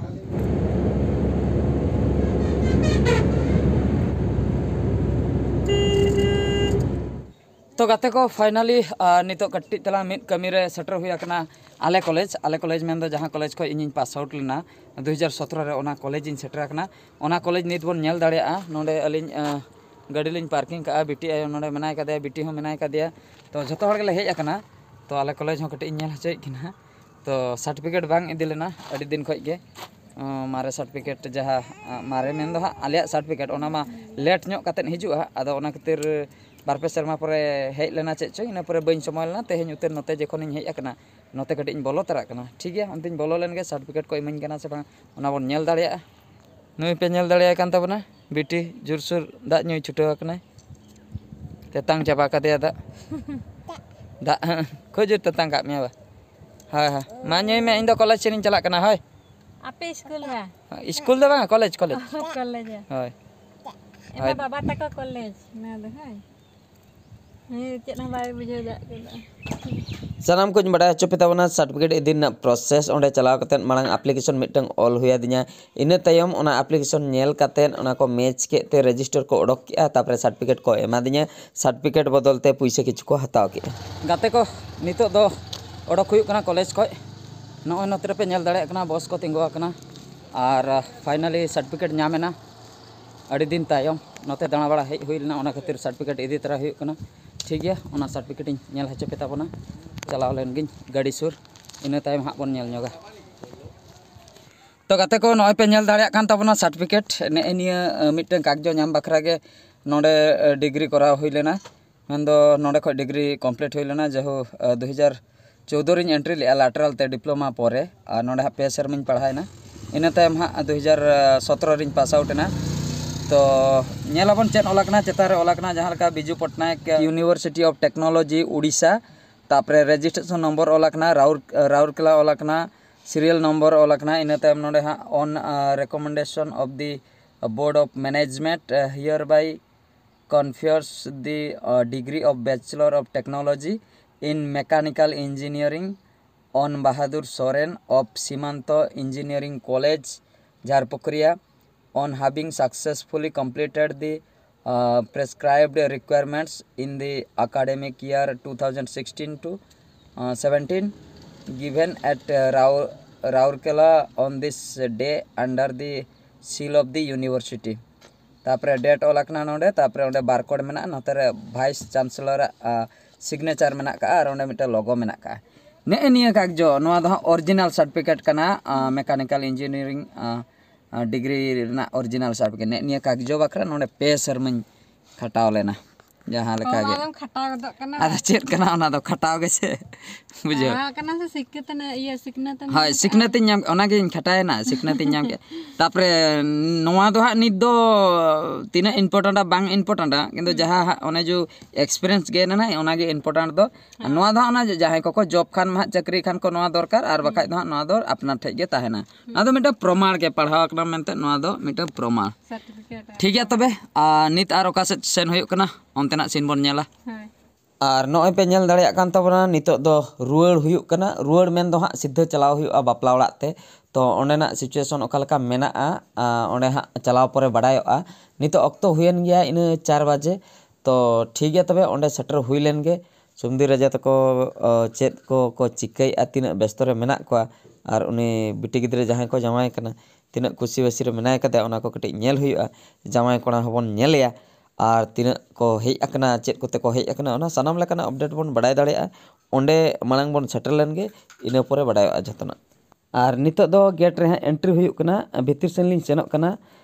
ᱛᱚ ᱜᱟᱛᱮ ᱠᱚ, ᱯᱷᱟᱭᱱᱟᱞᱤ ᱱᱤᱛᱚᱜ ᱠᱟᱹᱴᱤᱡ ᱛᱟᱞᱟᱝ ᱢᱤᱫ ᱠᱟᱹᱢᱤ ᱨᱮ ᱥᱮᱴᱮᱨ ᱦᱩᱭ ᱟᱠᱟᱱᱟ ᱟᱞᱮ ᱠᱚᱞᱮᱡᱽ᱾ ᱟᱞᱮ ᱠᱚᱞᱮᱡᱽ ᱢᱮᱱᱫᱚ ᱡᱟᱦᱟᱸ ᱠᱚᱞᱮᱡᱽ ᱠᱷᱚᱱ ᱤᱧᱤᱧ ᱯᱟᱥ ᱟᱣᱩᱴ ᱞᱮᱱᱟ ᱫᱩ ᱦᱟᱡᱟᱨ ᱥᱚᱛᱨᱚ ᱨᱮ, ᱚᱱᱟ ᱠᱚᱞᱮᱡᱽ ᱤᱧ ᱥᱮᱴᱮᱨ ᱟᱠᱟᱱᱟ᱾ ᱚᱱᱟ ᱠᱚᱞᱮᱡᱽ ᱱᱤᱛ ᱵᱚᱱ ᱧᱮᱞ ᱫᱟᱲᱮᱭᱟᱜᱼᱟ᱾ ᱱᱚᱰᱮ ᱟᱹᱞᱤᱧ ᱟᱸ, ᱜᱟᱹᱰᱤ ᱞᱤᱧ ᱯᱟᱨᱠᱤᱝ ᱠᱟᱜᱼᱟ, ᱵᱤᱴᱤ ᱟᱭᱳ ᱱᱚᱰᱮ ᱢᱮᱱᱟᱭ ᱠᱟᱫᱮᱭᱟ, ᱵᱤᱴᱤ ᱦᱚᱸ ᱢᱮᱱᱟᱭ ᱠᱟᱫᱮᱭᱟ᱾ ᱛᱚ ᱡᱷᱚᱛᱚ ᱦᱚᱲ ᱜᱮᱞᱮ ᱦᱮᱡ ᱟᱠᱟᱱᱟ᱾ ᱛᱚ ᱟᱞᱮ ᱠᱚᱞᱮᱡᱽ ᱦᱚᱸ ᱠᱟᱹᱴᱤᱡ ᱤᱧ ᱧᱮᱞ ᱦᱚᱪᱚᱭᱮᱫ ᱠᱤᱱᱟ᱾ ᱛᱚ ᱥᱟᱨᱴᱤᱯᱷᱤᱠᱮᱴ ᱵᱟᱝ ᱤᱫᱤ ᱞᱮᱱᱟ ᱟᱹᱰᱤ ᱫᱤᱱ ᱠᱷᱚᱡ ᱜᱮ᱾ ᱟᱸ, ᱢᱟᱨᱮ ᱥᱟᱨᱴᱤᱯᱷᱤᱠᱮᱴ ᱡᱟᱦᱟᱸ, ᱟᱸ, ᱢᱟᱨᱮ ᱢᱮᱱᱫᱚ ᱦᱟᱸᱜ ᱟᱞᱮᱭᱟᱜ ᱥᱟᱨᱴᱤᱯᱷᱤᱠᱮᱴ, ᱚᱱᱟ ᱢᱟ ᱞᱮᱴ ᱧᱚᱜ ᱠᱟᱛᱮᱫ ᱦᱤᱡᱩᱜᱼᱟ᱾ ᱟᱫᱚ ᱚᱱᱟ ᱠᱷᱟᱹᱛᱤᱨ ᱵᱟᱨ ᱯᱮ ᱥᱮᱨᱢᱟ ᱯᱚᱨᱮ ᱦᱮᱡ ᱞᱮᱱᱟ ᱪᱮᱫ ᱪᱚ, ᱤᱱᱟᱹ ᱯᱚᱨᱮ ᱵᱟᱹᱧ ᱥᱚᱢᱚᱭ ᱞᱮᱱᱟ᱾ ᱛᱮᱦᱮᱧ ᱩᱛᱟᱹᱨ ᱱᱚᱛᱮ ᱡᱚᱠᱷᱚᱱᱤᱧ ᱦᱮᱡ ᱟᱠᱟᱱᱟ, ᱱᱚᱛᱮ ᱠᱟᱹᱴᱤᱡ ᱤᱧ ᱵᱚᱞᱚ ᱛᱚᱨᱟᱜ ᱠᱟᱱᱟ᱾ ᱴᱷᱤᱠ ᱜᱮᱭᱟ, ᱚᱱᱛᱮᱧ ᱵᱚᱞᱚ ᱞᱮᱱ ᱜᱮ, ᱥᱟᱨᱴᱤᱯᱷᱤᱠᱮᱴ ᱠᱚ ᱤᱢᱟᱹᱧ ᱠᱟᱱᱟ ᱥᱮ ᱵᱟᱝ, ᱚᱱᱟ ᱵᱚᱱ ᱧᱮᱞ ᱫᱟᱲᱮᱭᱟᱜᱼᱟ᱾ ᱱᱩᱭ ᱯᱮ ᱧᱮᱞ ᱫᱟᱲᱮᱭᱟᱭ ᱠᱟᱱ ᱛᱟᱵᱚᱱᱟ, ᱵᱤᱴᱤ ᱡᱳᱨᱥᱳᱨ ᱫᱟᱜ ᱧᱩᱭ ᱪᱷᱩᱴᱟᱹᱣ ᱟᱠᱟᱱᱟᱭ᱾ ᱛᱮᱛᱟᱝ ᱪᱟᱵᱟ ᱠᱟᱫᱮᱭᱟ ᱫᱟᱜ᱾ ᱫᱟᱜ, ᱦᱮᱸ, ᱠᱷᱩᱵ ᱡᱳᱨ ᱛᱮᱛᱟᱝ ᱠᱟᱜ ᱢᱮᱭᱟ ᱵᱟ? ᱦᱳᱭ, ᱦᱳᱭ, ᱢᱟ ᱧᱩᱭ ᱢᱮ, ᱤᱧ ᱫᱚ ᱠᱚᱞᱮᱡᱽ ᱥᱮᱱ ᱤᱧ ᱪᱟᱞᱟᱜ ᱠᱟᱱᱟ᱾ ᱦᱳᱭ, ᱟᱯᱮ ᱥᱠᱩᱞ ᱨᱮ? ᱥᱠᱩᱞ ᱫᱚ ᱵᱟᱝᱟ, ᱠᱚᱞᱮᱡᱽ, ᱠᱚᱞᱮᱡᱽ᱾ ᱚ, ᱠᱚᱞᱮᱡᱽ ᱨᱮ᱾ ᱦᱳᱭ᱾ ᱮᱢᱟ ᱦᱳᱭ᱾ ᱵᱟᱵᱟ ᱛᱟᱠᱚ ᱠᱚᱞᱮᱡᱽ, ᱱᱚᱣᱟ ᱫᱚ, ᱦᱳᱭ᱾ ᱦᱮᱸ, ᱪᱮᱫ ᱦᱚᱸ ᱵᱟᱭ ᱵᱩᱡᱷᱟᱹᱣ ᱫᱟᱲᱮᱭᱟᱜ ᱠᱟᱱᱟ᱾ ᱥᱟᱱᱟᱢ ᱠᱚᱧ ᱵᱟᱰᱟᱭ ᱦᱚᱪᱚ ᱯᱮ ᱛᱟᱵᱚᱱᱟ, ᱥᱟᱨᱴᱤᱯᱷᱤᱠᱮᱴ ᱤᱫᱤ ᱨᱮᱱᱟᱜ ᱯᱨᱚᱥᱮᱥ᱾ ᱚᱸᱰᱮ ᱪᱟᱞᱟᱣ ᱠᱟᱛᱮᱫ ᱢᱟᱲᱟᱝ ᱟᱯᱞᱤᱠᱮᱥᱚᱱ ᱢᱤᱫᱴᱟᱝ ᱚᱞ ᱦᱩᱭ ᱟᱹᱫᱤᱧᱟ᱾ ᱤᱱᱟᱹ ᱛᱟᱭᱚᱢ ᱚᱱᱟ ᱟᱯᱞᱤᱠᱮᱥᱚᱱ ᱧᱮᱞ ᱠᱟᱛᱮᱫ ᱚᱱᱟ ᱠᱚ ᱢᱮᱪ ᱠᱮᱫ ᱛᱮ ᱨᱮᱡᱤᱥᱴᱟᱨ ᱠᱚ ᱚᱰᱚᱠ ᱠᱮᱫᱼᱟ, ᱛᱟᱨᱯᱚᱨᱮ ᱥᱟᱨᱴᱤᱯᱷᱤᱠᱮᱴ ᱠᱚ ᱮᱢᱟᱫᱤᱧᱟ᱾ ᱥᱟᱨᱴᱤᱯᱷᱤᱠᱮᱴ ᱵᱚᱫᱚᱞ ᱛᱮ ᱯᱩᱭᱥᱟᱹ ᱠᱤᱪᱷᱩ ᱠᱚ ᱦᱟᱛᱟᱣ ᱠᱮᱫᱼᱟ᱾ ᱜᱟᱛᱮ ᱠᱚ, ᱱᱤᱛᱚᱜ ᱫᱚ ᱚᱰᱚᱠ ᱦᱩᱭᱩᱜ ᱠᱟᱱᱟ ᱠᱚᱞᱮᱡᱽ ᱠᱷᱚᱡ᱾ ᱱᱚᱜᱼᱚᱭ ᱱᱚᱛᱮ ᱨᱮᱯᱮ ᱧᱮᱞ ᱫᱟᱲᱮᱭᱟᱜ ᱠᱟᱱᱟ, ᱵᱚᱥ ᱠᱚ ᱛᱤᱸᱜᱩ ᱟᱠᱟᱱᱟ᱾ ᱟᱨ ᱯᱷᱟᱭᱱᱟᱞᱤ ᱥᱟᱨᱴᱤᱯᱷᱤᱠᱮᱴ ᱧᱟᱢ ᱮᱱᱟ᱾ ᱟᱹᱰᱤ ᱫᱤᱱ ᱛᱟᱭᱚᱢ ᱱᱚᱛᱮ ᱫᱟᱬᱟ ᱵᱟᱲᱟ ᱦᱮᱡ ᱦᱩᱭ ᱞᱮᱱᱟ, ᱚᱱᱟ ᱠᱷᱟᱹᱛᱤᱨ ᱥᱟᱨᱴᱤᱯᱷᱤᱠᱮᱴ ᱤᱫᱤ ᱛᱚᱨᱟ ᱦᱩᱭᱩᱜ ᱠᱟᱱᱟ᱾ ᱴᱷᱤᱠ ᱜᱮᱭᱟ, ᱚᱱᱟ ᱥᱟᱨᱴᱤᱯᱷᱤᱠᱮᱴ ᱤᱧ ᱧᱮᱞ ᱦᱚᱪᱚ ᱯᱮ ᱛᱟᱵᱚᱱᱟ᱾ ᱪᱟᱞᱟᱣ ᱞᱮᱱ ᱜᱤᱧ ᱜᱟᱹᱰᱤ ᱥᱩᱨ, ᱤᱱᱟᱹ ᱛᱟᱭᱚᱢ ᱦᱟᱸᱜ ᱵᱚᱱ ᱧᱮᱞ ᱧᱚᱜᱟ᱾ ᱛᱚ ᱜᱟᱛᱮ ᱠᱚ, ᱱᱚᱜᱼᱚᱭ ᱯᱮ ᱧᱮᱞ ᱫᱟᱲᱮᱭᱟᱜ ᱠᱟᱱ ᱛᱟᱵᱚᱱᱟ ᱥᱟᱨᱴᱤᱯᱷᱤᱠᱮᱴ᱾ ᱱᱮᱜᱼᱮ ᱱᱤᱭᱟᱹ ᱟᱸ, ᱢᱤᱫᱴᱮᱱ ᱠᱟᱜᱡᱚ ᱧᱟᱢ ᱵᱟᱠᱷᱨᱟ ᱜᱮ ᱱᱚᱰᱮ ᱰᱤᱜᱽᱨᱤ ᱠᱚᱨᱟᱣ ᱦᱩᱭ ᱞᱮᱱᱟ᱾ ᱢᱮᱱᱫᱚ ᱱᱚᱰᱮ ᱠᱷᱚᱱ ᱰᱤᱜᱽᱨᱤ ᱠᱚᱢᱯᱞᱤᱴ ᱦᱩᱭ ᱞᱮᱱᱟ᱾ ᱡᱟᱦᱳ ᱫᱩ ᱦᱟᱡᱟᱨ ᱪᱳᱫᱽᱫᱳ ᱨᱤᱧ ᱮᱱᱴᱨᱤ ᱞᱮᱫᱼᱟ ᱞᱟᱴᱨᱟᱞ ᱛᱮ ᱰᱤᱯᱞᱳᱢᱟ ᱯᱚᱨᱮ᱾ ᱟᱨ ᱱᱚᱰᱮ ᱦᱟᱸᱜ ᱯᱮ ᱥᱮᱨᱢᱟᱧ ᱯᱟᱲᱦᱟᱣᱮᱱᱟ᱾ ᱤᱱᱟᱹ ᱛᱟᱭᱚᱢ ᱦᱟᱸᱜ ᱫᱩ ᱦᱟᱡᱟᱨ ᱥᱚᱛᱨᱚ ᱨᱤᱧ ᱯᱟᱥ ᱟᱣᱩᱴ ᱮᱱᱟ᱾ ᱛᱚ ᱧᱮᱞᱟᱵᱚᱱ ᱪᱮᱫ ᱚᱞ ᱟᱠᱟᱱᱟ, ᱪᱮᱛᱟᱱ ᱨᱮ ᱚᱞ ᱟᱠᱟᱱᱟ ᱡᱟᱦᱟᱸ ᱞᱮᱠᱟ Biju Patnaik University of Technology Odisha, ᱛᱟᱨᱯᱚᱨᱮ ᱨᱮᱡᱤᱥᱴᱨᱮᱥᱚᱱ ᱱᱚᱢᱵᱚᱨ ᱚᱞ ᱟᱠᱟᱱᱟ, ᱨᱟᱩᱨ ᱨᱟᱩᱨᱠᱮᱞᱟ ᱚᱞ ᱟᱠᱟᱱᱟ, ᱥᱤᱨᱤᱭᱟᱞ ᱱᱚᱢᱵᱚᱨ ᱚᱞ ᱟᱠᱟᱱᱟ᱾ ᱤᱱᱟᱹ ᱛᱟᱭᱚᱢ ᱱᱚᱰᱮ ᱦᱟᱸᱜ on recommendation of the Board of Management hereby confers the degree of Bachelor of Technology in Mechanical Engineering on Bahadur Soren of Simanto Engineering College, Jharpokriya, on having successfully completed the uh, prescribed requirements in the academic year two thousand sixteen to uh, seventeen, given at uh, Rau- Raurkela on this day under the seal of the university. ᱛᱟᱯᱚᱨᱮ date ᱚᱞ ᱟᱠᱟᱱᱟ ᱱᱚᱰᱮ, ᱛᱟᱯᱚᱨᱮ ᱚᱸᱰᱮ barcode ᱢᱮᱱᱟᱜᱼᱟ, ᱱᱚᱛᱮ ᱨᱮ vice ᱪᱟᱱᱥᱮᱞᱚᱨᱟᱜ signature ᱢᱮᱱᱟᱜ ᱠᱟᱜᱼᱟ ᱟᱨ ᱚᱸᱰᱮ ᱢᱤᱫᱴᱮᱱ ᱞᱳᱜᱳ ᱢᱮᱱᱟᱜ ᱠᱟᱜᱼᱟ᱾ ᱱᱮᱜᱼᱮ ᱱᱤᱭᱟᱹ ᱠᱟᱜᱡᱚ, ᱱᱚᱣᱟ ᱫᱚ ᱦᱟᱸᱜ ᱚᱨᱤᱡᱤᱱᱟᱞ ᱥᱟᱨᱴᱤᱯᱷᱤᱠᱮᱴ ᱠᱟᱱᱟ, ᱢᱮᱠᱟᱱᱤᱠᱟᱞ ᱤᱧᱡᱤᱱᱤᱭᱟᱨᱤᱝ ᱰᱤᱜᱽᱨᱤ ᱨᱮᱱᱟᱜ ᱚᱨᱤᱡᱤᱱᱟᱞ ᱥᱟᱨᱴᱤᱯᱷᱤᱠᱮᱴ᱾ ᱱᱮᱜᱼᱮ ᱱᱤᱭᱟᱹ ᱠᱟᱜᱡᱚ ᱵᱟᱠᱷᱨᱟ ᱱᱚᱰᱮ ᱯᱮ ᱥᱮᱨᱢᱟᱧ ᱠᱷᱟᱴᱟᱣ ᱞᱮᱱᱟ ᱡᱟᱦᱟᱸ ᱞᱮᱠᱟ ᱜᱮ᱾ ᱚᱱᱟ ᱫᱚᱢ ᱠᱷᱟᱴᱟᱣ ᱜᱚᱫᱚᱜ ᱠᱟᱱᱟ᱾ ᱟᱫᱚ ᱪᱮᱫ ᱠᱟᱱᱟ, ᱚᱱᱟ ᱫᱚ ᱠᱷᱟᱴᱟᱣ ᱜᱮᱥᱮ᱾ ᱵᱩᱡᱷᱟᱹᱣ? ᱯᱟᱲᱦᱟᱣ ᱠᱟᱱᱟ ᱥᱮ ᱥᱤᱠᱷᱱᱟᱹᱛ ᱮᱢ, ᱤᱭᱟᱹ, ᱥᱤᱠᱷᱱᱟᱹᱛ ᱮᱢ ᱦᱳᱭ, ᱧᱟᱢ ᱠᱟᱜᱼᱟ? ᱥᱤᱠᱷᱱᱟᱹᱛ ᱤᱧ ᱧᱟᱢ, ᱚᱱᱟᱜᱤᱧ ᱠᱷᱟᱴᱟᱣᱮᱱᱟ, ᱥᱤᱠᱷᱱᱟᱹᱛ ᱤᱧ ᱧᱟᱢ ᱠᱮᱫᱼᱟ᱾ ᱛᱟᱯᱚᱨᱮ ᱱᱚᱣᱟ ᱫᱚ ᱦᱟᱸᱜ ᱱᱤᱛ ᱫᱚ ᱛᱤᱱᱟᱹᱜ ᱤᱢᱯᱚᱨᱴᱮᱱᱴᱟ ᱵᱟᱝ ᱤᱢᱯᱚᱨᱴᱮᱱᱴᱟ, ᱠᱤᱱᱛᱩ ᱦᱩᱸ᱾ ᱡᱟᱦᱟᱸ ᱦᱟᱸᱜ ᱚᱱᱮ ᱡᱮ ᱮᱠᱥᱯᱤᱨᱤᱭᱮᱱᱥ ᱜᱮ ᱢᱮᱱᱟᱜᱼᱟ, ᱚᱱᱟᱜᱮ ᱤᱢᱯᱚᱨᱴᱮᱱᱴ ᱫᱚ᱾ ᱟᱨ ᱦᱮᱸ᱾ ᱱᱚᱣᱟ ᱫᱚ ᱦᱟᱸᱜ ᱚᱱᱟ ᱡᱟᱦᱟᱸᱭ ᱠᱚᱠᱚ ᱡᱚᱵ ᱠᱷᱟᱱ ᱢᱟ ᱦᱟᱸᱜ, ᱪᱟᱹᱠᱨᱤ ᱠᱷᱟᱱ ᱠᱚ, ᱱᱚᱣᱟ ᱫᱚᱨᱠᱟᱨ, ᱟᱨ ᱦᱩᱸ᱾ ᱵᱟᱠᱷᱟᱡ ᱫᱚ ᱦᱟᱸᱜ ᱱᱚᱣᱟ ᱫᱚ ᱟᱯᱱᱟᱨ ᱴᱷᱮᱡ ᱜᱮ ᱛᱟᱦᱮᱱᱟ᱾ ᱦᱩᱸ᱾ ᱱᱚᱣᱟ ᱫᱚ ᱢᱤᱫᱴᱟᱝ ᱯᱨᱚᱢᱟᱬ ᱜᱮ, ᱯᱟᱲᱦᱟᱣ ᱟᱠᱟᱱᱟ ᱢᱮᱱᱛᱮ ᱱᱚᱣᱟ ᱫᱚ ᱢᱤᱫᱴᱟᱝ ᱯᱨᱚᱢᱟᱬ᱾ ᱥᱟᱨᱴᱤᱯᱷᱤᱠᱮᱴ᱾ ᱴᱷᱤᱠ ᱜᱮᱭᱟ ᱛᱚᱵᱮ, ᱟᱨ ᱱᱤᱛ ᱟᱨ ᱚᱠᱟ ᱥᱮᱫ ᱥᱮᱱ ᱦᱩᱭᱩᱜ ᱠᱟᱱᱟ, ᱚᱱᱛᱮᱱᱟᱜ ᱥᱤᱱ ᱵᱚᱱ ᱧᱮᱞᱟ᱾ ᱦᱳᱭ᱾ ᱟᱨ ᱱᱚᱜᱼᱚᱭ ᱯᱮ ᱧᱮᱞ ᱫᱟᱲᱮᱭᱟᱜ ᱠᱟᱱ ᱛᱟᱵᱚᱱᱟ, ᱱᱤᱛᱚᱜ ᱫᱚ ᱨᱩᱣᱟᱹᱲ ᱦᱩᱭᱩᱜ ᱠᱟᱱᱟ᱾ ᱨᱩᱣᱟᱹᱲ ᱢᱮᱱ ᱫᱚ ᱦᱟᱸᱜ ᱥᱤᱫᱷᱟᱹ ᱪᱟᱞᱟᱣ ᱦᱩᱭᱩᱜᱼᱟ ᱵᱟᱯᱞᱟ ᱚᱲᱟᱜ ᱛᱮ᱾ ᱛᱚ ᱚᱸᱰᱮᱱᱟᱜ ᱥᱤᱪᱩᱭᱮᱥᱚᱱ ᱚᱠᱟ ᱞᱮᱠᱟ ᱢᱮᱱᱟᱜᱼᱟ, ᱟᱸ, ᱚᱸᱰᱮ ᱦᱟᱸᱜ ᱪᱟᱞᱟᱣ ᱯᱚᱨᱮ ᱵᱟᱰᱟᱭᱚᱜᱼᱟ᱾ ᱱᱤᱛᱚᱜ ᱚᱠᱛᱚ ᱦᱩᱭᱮᱱ ᱜᱮᱭᱟ ᱤᱱᱟᱹ ᱪᱟᱨ ᱵᱟᱡᱮ᱾ ᱛᱚ ᱴᱷᱤᱠ ᱜᱮᱭᱟ ᱛᱚᱵᱮ, ᱚᱸᱰᱮ ᱥᱮᱴᱮᱨ ᱦᱩᱭ ᱞᱮᱱ ᱜᱮ᱾ ᱥᱩᱢᱫᱤ ᱨᱟᱡᱟ ᱛᱟᱠᱚ, ᱚ, ᱪᱮᱫ ᱠᱚ ᱠᱚ ᱪᱤᱠᱟᱹᱭᱮᱫᱼᱟ, ᱛᱤᱱᱟᱹᱜ ᱵᱮᱥᱛᱚ ᱨᱮ ᱢᱮᱱᱟᱜ ᱠᱚᱣᱟ, ᱟᱨ ᱩᱱᱤ ᱵᱤᱴᱤ ᱜᱤᱫᱽᱨᱟᱹ ᱡᱟᱦᱟᱸᱭ ᱠᱚ ᱡᱟᱶᱟᱭ ᱠᱟᱱᱟ, ᱛᱤᱱᱟᱹᱜ ᱠᱩᱥᱤ ᱵᱟᱹᱥᱤ ᱨᱮ ᱢᱮᱱᱟᱭ ᱠᱟᱫᱮᱭᱟ, ᱚᱱᱟ ᱠᱚ ᱠᱟᱹᱴᱤᱡ ᱧᱮᱞ ᱦᱩᱭᱩᱜᱼᱟ᱾ ᱡᱟᱶᱟᱭ ᱠᱚᱲᱟ ᱦᱚᱸᱵᱚᱱ ᱧᱮᱞᱮᱭᱟ, ᱟᱨ ᱛᱤᱱᱟᱹᱜ ᱠᱚ ᱦᱮᱡ ᱟᱠᱟᱱᱟ, ᱪᱮᱫ ᱠᱚᱛᱮ ᱠᱚ ᱦᱮᱡ ᱟᱠᱟᱱᱟ, ᱚᱱᱟ ᱥᱟᱱᱟᱢ ᱞᱮᱠᱟᱱᱟᱜ ᱟᱯᱰᱮᱴ ᱵᱚᱱ ᱵᱟᱲᱟᱭ ᱫᱟᱲᱮᱭᱟᱜᱼᱟ᱾ ᱚᱸᱰᱮ ᱢᱟᱲᱟᱝ ᱵᱚᱱ ᱥᱮᱴᱮᱨ ᱞᱮᱱ ᱜᱮ, ᱤᱱᱟᱹ ᱯᱚᱨᱮ ᱵᱟᱲᱟᱭᱚᱜᱼᱟ ᱡᱷᱚᱛᱚᱱᱟᱜ᱾ ᱟᱨ ᱱᱤᱛᱚᱜ ᱫᱚ ᱜᱮᱴ ᱨᱮ ᱦᱟᱸᱜ ᱮᱱᱴᱨᱤ ᱦᱩᱭᱩᱜ ᱠᱟᱱᱟ, ᱵᱷᱤᱛᱤᱨ ᱥᱮᱱ ᱞᱤᱧ ᱥᱮᱱᱚᱜ ᱠᱟᱱᱟ᱾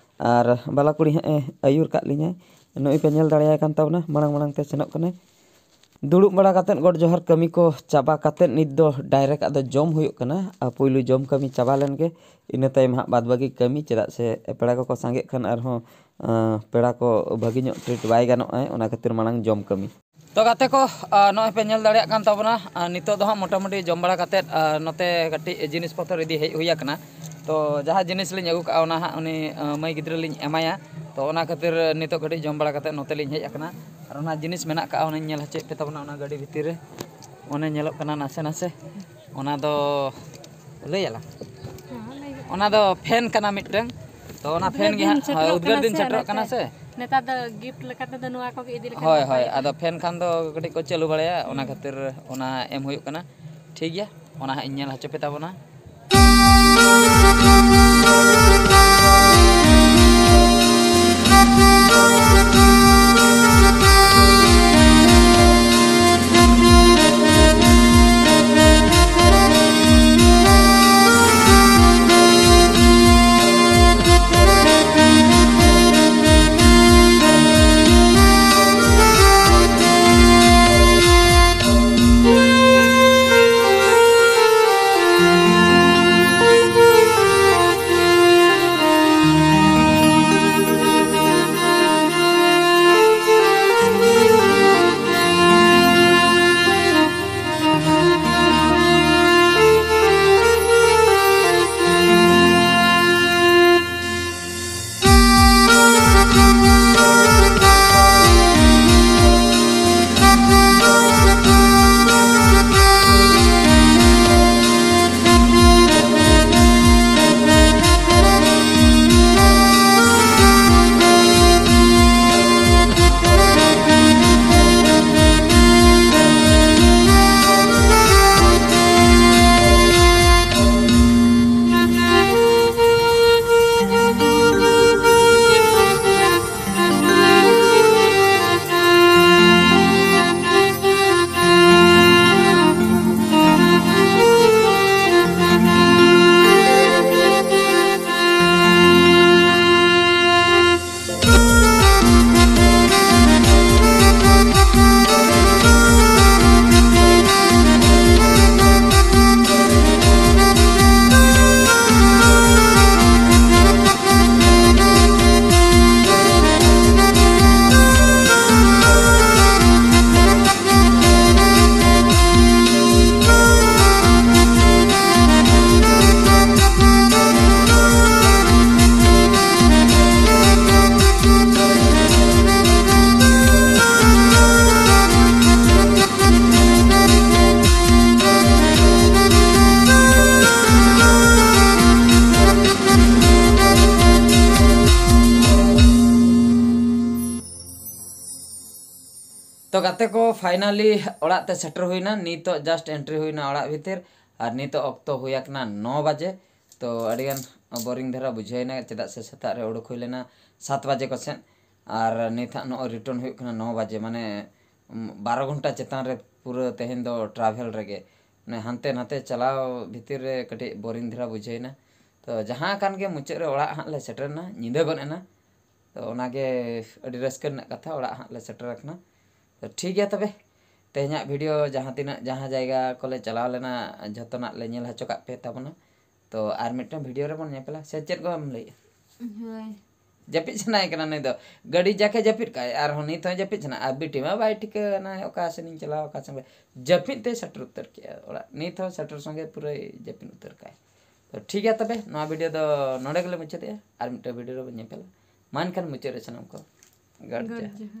ᱟᱨ ᱵᱟᱞᱟ ᱠᱩᱲᱤ ᱦᱟᱸᱜ ᱮ ᱟᱹᱭᱩᱨ ᱠᱟᱜ ᱞᱤᱧᱟᱭ, ᱱᱚᱜᱼᱚᱭ ᱯᱮ ᱧᱮᱞ ᱫᱟᱲᱮᱭᱟᱭ ᱠᱟᱱ ᱛᱟᱵᱚᱱᱟ, ᱢᱟᱲᱟᱝ ᱢᱟᱲᱟᱝ ᱛᱮ ᱥᱮᱱᱚᱜ ᱠᱟᱱᱟᱭ᱾ ᱫᱩᱲᱩᱵ ᱵᱟᱲᱟ ᱠᱟᱛᱮᱫ ᱜᱚᱰ ᱡᱚᱦᱟᱨ ᱠᱟᱹᱢᱤ ᱠᱚ ᱪᱟᱵᱟ ᱠᱟᱛᱮᱫ ᱱᱤᱛ ᱫᱚ ᱰᱟᱭᱨᱮᱠᱴ ᱟᱫᱚ ᱡᱚᱢ ᱦᱩᱭᱩᱜ ᱠᱟᱱᱟ᱾ ᱟᱨ ᱯᱩᱭᱞᱩ ᱡᱚᱢ ᱠᱟᱹᱢᱤ ᱪᱟᱵᱟ ᱞᱮᱱ ᱜᱮ, ᱤᱱᱟᱹ ᱛᱟᱭᱚᱢ ᱦᱟᱸᱜ ᱵᱟᱫ ᱵᱟᱹᱠᱤ ᱠᱟᱹᱢᱤ, ᱪᱮᱫᱟᱜ ᱥᱮ ᱯᱮᱲᱟ ᱠᱚᱠᱚ ᱥᱟᱸᱜᱮᱜ ᱠᱷᱟᱱ ᱟᱨᱦᱚᱸ ᱟᱸ, ᱯᱮᱲᱟ ᱠᱚ ᱵᱷᱟᱹᱜᱤ ᱧᱚᱜ ᱴᱨᱤᱴ ᱵᱟᱭ ᱜᱟᱱᱚᱜᱼᱟ, ᱚᱱᱟ ᱠᱷᱟᱹᱛᱤᱨ ᱢᱟᱲᱟᱝ ᱡᱚᱢ ᱠᱟᱹᱢᱤ᱾ ᱛᱚ ᱜᱟᱛᱮ ᱠᱚ, ᱟᱸ, ᱱᱚᱜᱼᱚᱭ ᱯᱮ ᱧᱮᱞ ᱫᱟᱲᱮᱭᱟᱜ ᱠᱟᱱ ᱛᱟᱵᱚᱱᱟ, ᱟᱸ, ᱱᱤᱛᱚᱜ ᱫᱚ ᱦᱟᱸᱜ ᱢᱚᱴᱟᱢᱩᱴᱤ ᱡᱚᱢ ᱵᱟᱲᱟ ᱠᱟᱛᱮᱫ, ᱟᱸ, ᱱᱚᱛᱮ ᱠᱟᱹᱴᱤᱡ ᱡᱤᱱᱤᱥ ᱯᱚᱛᱚᱨ ᱤᱫᱤ ᱦᱮᱡ ᱦᱩᱭ ᱟᱠᱟᱱᱟ᱾ ᱛᱚ ᱡᱟᱦᱟᱸ ᱡᱤᱱᱤᱥ ᱞᱤᱧ ᱟᱹᱜᱩ ᱠᱟᱜᱼᱟ, ᱚᱱᱟ ᱦᱟᱸᱜ ᱩᱱᱤ, ᱟᱸ, ᱢᱟᱹᱭ ᱜᱤᱫᱽᱨᱟᱹ ᱞᱤᱧ ᱮᱢᱟᱭᱟ᱾ ᱛᱚ ᱚᱱᱟ ᱠᱷᱟᱹᱛᱤᱨ ᱱᱤᱛᱚᱜ ᱠᱟᱹᱴᱤᱡ ᱡᱚᱢ ᱵᱟᱲᱟ ᱠᱟᱛᱮᱫ ᱱᱚᱛᱮ ᱞᱤᱧ ᱦᱮᱡ ᱟᱠᱟᱱᱟ᱾ ᱟᱨ ᱚᱱᱟ ᱡᱤᱱᱤᱥ ᱢᱮᱱᱟᱜ ᱠᱟᱜᱼᱟ, ᱚᱱᱟᱧ ᱧᱮᱞ ᱦᱚᱪᱚᱭᱮᱫ ᱯᱮ ᱛᱟᱵᱚᱱᱟ ᱚᱱᱟ ᱜᱟᱹᱰᱤ ᱵᱷᱤᱛᱤᱨ ᱨᱮ᱾ ᱚᱱᱮ ᱧᱮᱞᱚᱜ ᱠᱟᱱᱟ ᱱᱟᱥᱮ ᱱᱟᱥᱮ, ᱚᱱᱟ ᱫᱚ ᱞᱟᱹᱭ ᱟᱞᱟᱝ᱾ ᱦᱮᱸ, ᱞᱟᱹᱭ ᱜᱮ᱾ ᱚᱱᱟ ᱫᱚ ᱯᱷᱮᱱ ᱠᱟᱱᱟ ᱢᱤᱫᱴᱟᱝ, ᱛᱚ ᱚᱱᱟ ᱩᱫᱽᱜᱟᱹᱨ ᱯᱷᱮᱱ ᱜᱮ ᱫᱤᱱ ᱦᱟᱸᱜ, ᱦᱳᱭ, ᱥᱮᱴᱮᱨᱚᱜ ᱩᱫᱽᱜᱟᱹᱨ ᱠᱟᱱᱟ ᱫᱤᱱ ᱥᱮ, ᱥᱮᱴᱮᱨᱚᱜ ᱚᱱᱟᱛᱮ ᱠᱟᱱᱟ ᱥᱮ᱾ ᱱᱮᱛᱟᱨ ᱫᱚ ᱜᱤᱯᱷᱴ ᱞᱮᱠᱟ ᱛᱮᱫᱚ ᱱᱚᱣᱟ ᱠᱚᱜᱮ ᱤᱫᱤ ᱞᱮᱠᱷᱟᱱ ᱦᱳᱭ, ᱦᱳᱭ, ᱱᱟᱯᱟᱭᱚᱜᱼᱟ᱾ ᱟᱫᱚ ᱯᱷᱮᱱ ᱠᱷᱟᱱ ᱫᱚ ᱠᱟᱹᱴᱤᱡ ᱠᱚ ᱪᱟᱹᱞᱩ ᱵᱟᱲᱟᱭᱟ, ᱚᱱᱟ ᱦᱩᱸ᱾ ᱠᱷᱟᱹᱛᱤᱨ ᱚᱱᱟ ᱮᱢ ᱦᱩᱭᱩᱜ ᱠᱟᱱᱟ᱾ ᱴᱷᱤᱠ ᱜᱮᱭᱟ, ᱚᱱᱟ ᱦᱟᱸᱜ ᱤᱧ ᱧᱮᱞ ᱦᱚᱪᱚ ᱯᱮ ᱛᱟᱵᱚᱱᱟ᱾ ᱛᱚ ᱜᱟᱛᱮ ᱠᱚ, finally ᱚᱲᱟᱜ ᱛᱮ ᱥᱮᱴᱮᱨ ᱦᱩᱭᱱᱟ᱾ ᱱᱤᱛᱚᱜ just entry ᱦᱩᱭᱱᱟ ᱚᱲᱟᱜ ᱵᱷᱤᱛᱤᱨ, ᱟᱨ ᱱᱤᱛᱚᱜ ᱚᱠᱛᱚ ᱦᱩᱭ ᱟᱠᱟᱱᱟ ᱱᱚ ᱵᱟᱡᱮ᱾ ᱛᱚ ᱟᱹᱰᱤᱜᱟᱱ boring ᱫᱷᱟᱨᱟ ᱵᱩᱡᱷᱟᱹᱣᱮᱱᱟ, ᱪᱮᱫᱟᱜ ᱥᱮ ᱥᱮᱛᱟᱜ ᱨᱮ ᱩᱰᱩᱠ ᱦᱩᱭ ᱞᱮᱱᱟ ᱥᱟᱛ ᱵᱟᱡᱮ ᱠᱚᱥᱮᱫ, ᱟᱨ ᱱᱤᱛ ᱦᱟᱸᱜ ᱱᱚᱜᱼᱚᱭ return ᱦᱩᱭᱩᱜ ᱠᱟᱱᱟ ᱱᱚ ᱵᱟᱡᱮ, ᱢᱟᱱᱮ ᱩᱢ, ᱵᱟᱨᱚ ᱜᱷᱚᱱᱴᱟ ᱪᱮᱛᱟᱱ ᱨᱮ ᱯᱩᱨᱟᱹ ᱛᱮᱦᱮᱧ ᱫᱚ travel ᱨᱮᱜᱮ᱾ ᱢᱟᱱᱮ ᱦᱟᱱᱛᱮ ᱱᱟᱛᱮ ᱪᱟᱞᱟᱣ ᱵᱷᱤᱛᱤᱨ ᱨᱮ ᱠᱟᱹᱴᱤᱡ boring ᱫᱷᱟᱨᱟ ᱵᱩᱡᱷᱟᱹᱣᱮᱱᱟ᱾ ᱛᱚ ᱡᱟᱦᱟᱸ ᱠᱟᱱ ᱜᱮ, ᱢᱩᱪᱟᱹᱫ ᱨᱮ ᱚᱲᱟᱜ ᱦᱟᱸᱜ ᱞᱮ ᱥᱮᱴᱮᱨ ᱮᱱᱟ, ᱧᱤᱫᱟᱹ ᱜᱚᱫ ᱮᱱᱟ᱾ ᱛᱚ ᱚᱱᱟᱜᱮ ᱟᱹᱰᱤ ᱨᱟᱹᱥᱠᱟᱹ ᱨᱮᱱᱟᱜ ᱠᱟᱛᱷᱟ, ᱚᱲᱟᱜ ᱦᱟᱸᱜ ᱞᱮ ᱥᱮᱴᱮᱨ ᱟᱠᱟᱱᱟ᱾ ᱛᱚ ᱴᱷᱤᱠ ᱜᱮᱭᱟ ᱛᱚᱵᱮ, ᱛᱮᱦᱮᱧᱟᱜ video ᱡᱟᱦᱟᱸ ᱛᱤᱱᱟᱹᱜ, ᱡᱟᱦᱟᱸ ᱡᱟᱭᱜᱟ ᱠᱚᱞᱮ ᱪᱟᱞᱟᱣ ᱞᱮᱱᱟ, ᱡᱷᱚᱛᱚᱱᱟᱜ ᱞᱮ ᱧᱮᱞ ᱦᱚᱪᱚ ᱠᱟᱜ ᱯᱮ ᱛᱟᱵᱚᱱᱟ᱾ ᱛᱚ ᱟᱨ ᱢᱤᱫᱴᱟᱝ video ᱨᱮᱵᱚᱱ ᱧᱮᱯᱮᱞᱟ, ᱥᱮ ᱪᱮᱫ ᱠᱚ ᱮᱢ ᱞᱟᱹᱭᱮᱜᱼᱟ? ᱦᱳᱭ᱾ ᱡᱟᱹᱯᱤᱫ ᱥᱟᱱᱟᱭᱮ ᱠᱟᱱᱟ ᱱᱩᱭ ᱫᱚ᱾ ᱜᱟᱹᱰᱤ ᱡᱟᱠᱮ ᱡᱟᱹᱯᱤᱫ ᱠᱟᱜᱼᱟᱭ, ᱟᱨᱦᱚᱸ ᱱᱤᱛ ᱦᱚᱸ ᱡᱟᱹᱯᱤᱫ ᱥᱟᱱᱟ᱾ ᱟᱨ ᱵᱤᱴᱤ ᱢᱟ ᱵᱟᱭ ᱴᱷᱤᱠᱟᱹ ᱟᱱᱟ ᱚᱠᱟ ᱥᱮᱱᱤᱧ ᱪᱟᱞᱟᱣ, ᱚᱠᱟ ᱥᱮᱱ ᱵᱟᱭ-, ᱡᱟᱹᱯᱤᱫ ᱛᱮᱭ ᱥᱮᱴᱮᱨ ᱩᱛᱟᱹᱨ ᱠᱮᱜᱼᱟ ᱚᱲᱟᱜ᱾ ᱱᱤᱛ ᱦᱚᱸ ᱥᱮᱴᱮᱨ ᱥᱚᱸᱜᱮ ᱯᱩᱨᱟᱹᱭ ᱡᱟᱹᱯᱤᱫ ᱩᱛᱟᱹᱨ ᱠᱟᱜᱼᱟᱭ᱾ ᱛᱚ ᱴᱷᱤᱠ ᱜᱮᱭᱟ ᱛᱚᱵᱮ, ᱱᱚᱣᱟ video ᱫᱚ ᱱᱚᱰᱮ ᱜᱮᱞᱮ ᱢᱩᱪᱟᱹᱫᱮᱜᱼᱟ᱾ ᱟᱨ ᱢᱤᱫᱴᱟᱝ video ᱨᱮᱵᱚᱱ ᱧᱮᱯᱮᱞᱟ᱾ ᱢᱟ ᱮᱱᱠᱷᱟᱱ ᱢᱩᱪᱟᱹᱫ ᱨᱮ ᱥᱟᱱᱟᱢ ᱠᱚ ᱜᱚᱰ ᱡᱚᱦᱟᱨ᱾ ᱡᱚᱦᱟᱨ᱾